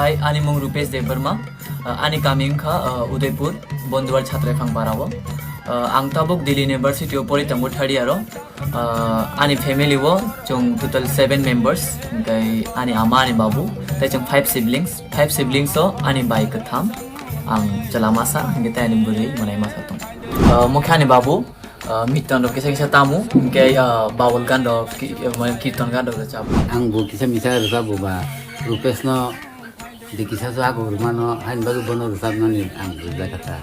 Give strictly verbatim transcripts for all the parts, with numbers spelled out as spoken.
Hai, ani mung Rupesh Debbarma, uh, ani kami wngkha, uh, Udaipur, Bonduwar Chhatraifang Parao. Uh, ang tabuk Delhi University o pori tongo third year o. Uh, ani family o chwng total seven members, hwnkhe ani ama, ani babu, tei chwng five siblings. Five siblings o ani bai kwtham, ang chwla masa, hwnkhe tei ani bwrwi mwnai masa tongo. Uh, mokhe ani babu, uh, miton rok kisa kisa tamo, hwnkhe, uh, babul gan rok, ki-, uh, mane kirton gan rok rwchap. Ang bo kisa misa rwchap bo ba, Rupesh no di kisa so ago rwmano, hain bagwi bono rwchapnani ang rwjak kha.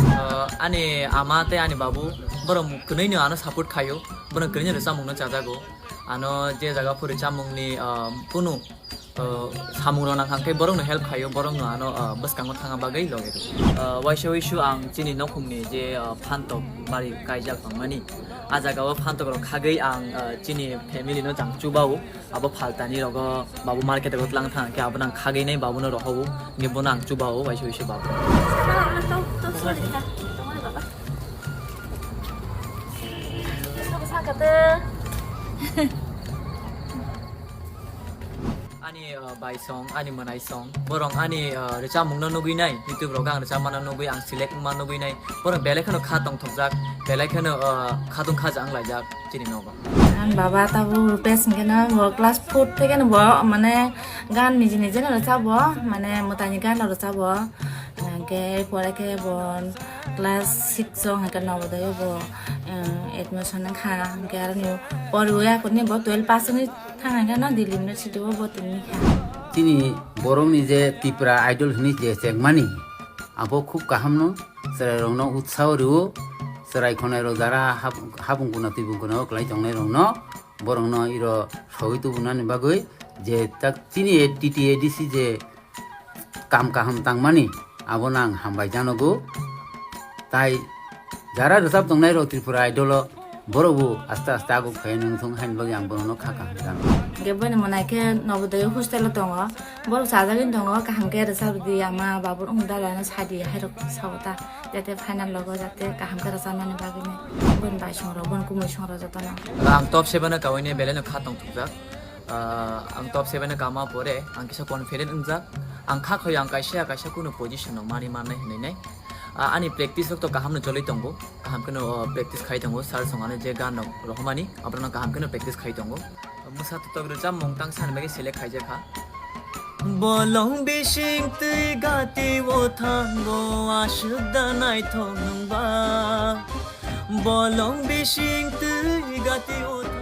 Uh, ani ama tei ani babu, borok kwnwi no ano support khaio, borok kwnwi no rwchapmung no chajago. Ano je jaga phuri chamungni, ah, kunu, ah, samung rok nang kha, hwnkhe borok no help khaio, borok no ano, ah, bwskango thangna bagwi logi rw. Ah, waisa waisu ang chini nokhungni je, ah, phantok bari kaijak tongmani, ah jaga o phantok rok khagwi ang, ah, chini family no jang chubao, abo phaltani rogo babu market rogo tlang thang khe abo nang khagwi nai babu no rohobo, hwnkhe bono ang chubao waisa waisu babu. Ani, uh, bai song, ani mwnai song, borok ani, uh, rwchapmung no nugwi nai, YouTube rogo ang rwchapma no nugwi, ang select wngma nugwi nai, borok belai kheno kha tongthokjak, belai kheno, uh, khatung khaja wnglaijak chini nogo. Ang baba tabuk Rupesh hwnkhe no bo class four theke no bo mane gan niji niji no rwchap bo, mane mwtaini gan no rwchap bo, hwnkhe pore khe bo class six o hwnkhe Navodaya o bo, eh, admission wngkha, hwnkhe aroni poriwi akurni bo twelve pass wngwi thang hwnkhe no Delhi University o bo tongwi kha. Chini borokni je Tripura Idol hwnwi je chengmani, abo khub kaham no, chwrairokno utsaho rwo, chwrai khwnairok jara hap-, hapung kuna twibung kuna o kwlai tongnairokno, borokno iro sogwi tubunani bagwi je tak chini T T A D C je kam kaham tangmani, abono ang hambai janogo. Tai jara rwchap tongnai rok Tripura Idol o, borok bo aste aste aguk phai nung thung haini bagwi ang borokno kha kaham janogo. Hwnkhe boini mwnai khe Navodaya hostel o tongo, borok chajagwi tongo, kaham khe rwchap rwdi, ama babur wng dada no sadi, hairok sao ta, jate final logo jate kaham khe rwchapnani bagwi nai, boini bai song rok, boini kumui song rok jotono. Ang top seven o kaui nai belai no kha tong thukjak. Ah, ang top seven o kama pore ang kisa confident wngjak. Ang kha khoi ang kaisa kaisa kunu position no mani mannai hinwi nai. Ah, ani practice rok to kaham no choli tongo. Kaham kheno, oh, practice khai tongo. Sir song ano je gan rok rohormani, aborok no kaham kheno practice khai tongo. Mwsa totok rwchapmung tang sani bagwi select khaijak kha. Bolong bising twi gati o thango aswk da naithok nwng ba. Bolong bising twi gati o thango.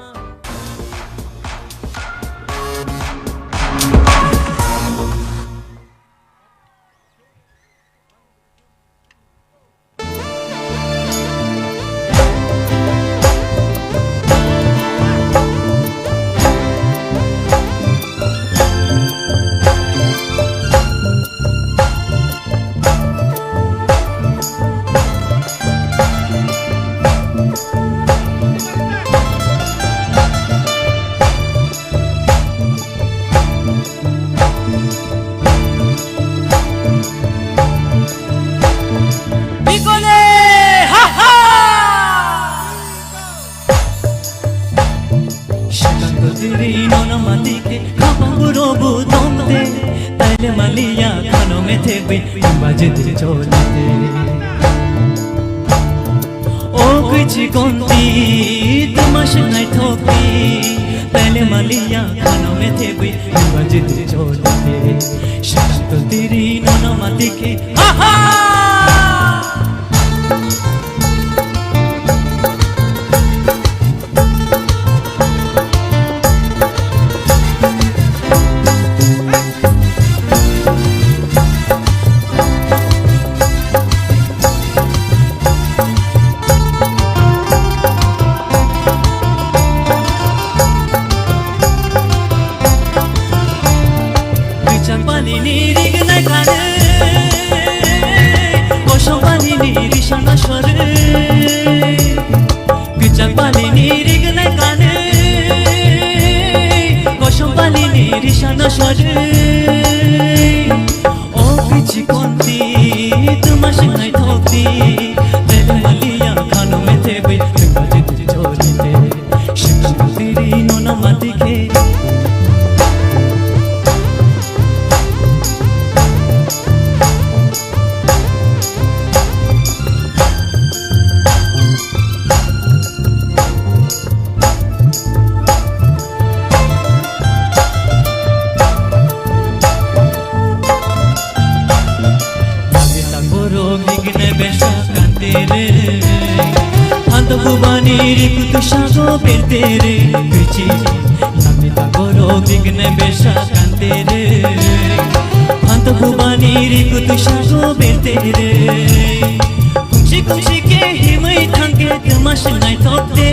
Bikole, ha, ha! Sikanto tiri nono matike, kapang burobu tonte, taile malia kano metebwi, baje de cholite. O kwichi konti, tuma shenai thokti, taile malia kano metebwi, baje de cholite. Sikanto tiri nono matike, ha ha! Kwchak bali ni rignai kare, kosok bali ni risana sore. Kwchak bali ni rignai kare, kosok bali ni risana sore. O kwichi konti Tuma sing naithok di, tele maliya khano methe bai, tuma jiti choli te. Shikang tiri nono mati khe. Nami tangoro gigine besa kantere. Hanto kubani riku tu shago bertere. Bichi. Nami tangoro gigine besa kantere. Hanto kubani riku tu shago bertere. Kungsi kungsi ke himai thangke tuma sing naithok de.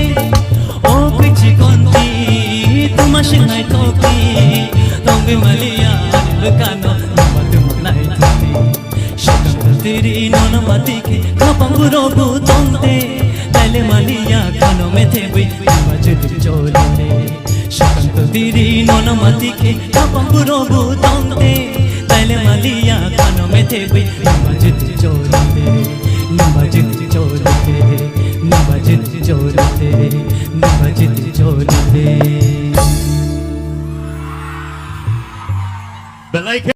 O kwichi konti, tuma sing naithok di, tongwi maliya ani bwkano, numa tuma naithok di. Shikang tiri nono mati khe, khapang burogo tongte, taile maliya khano methe bwi, numa jiti choli te. Shikang tiri nono mati khe, khapang burogo tongte, taile maliya khano methe bwi, numa jiti choli te, numa jiti choli te, numa jiti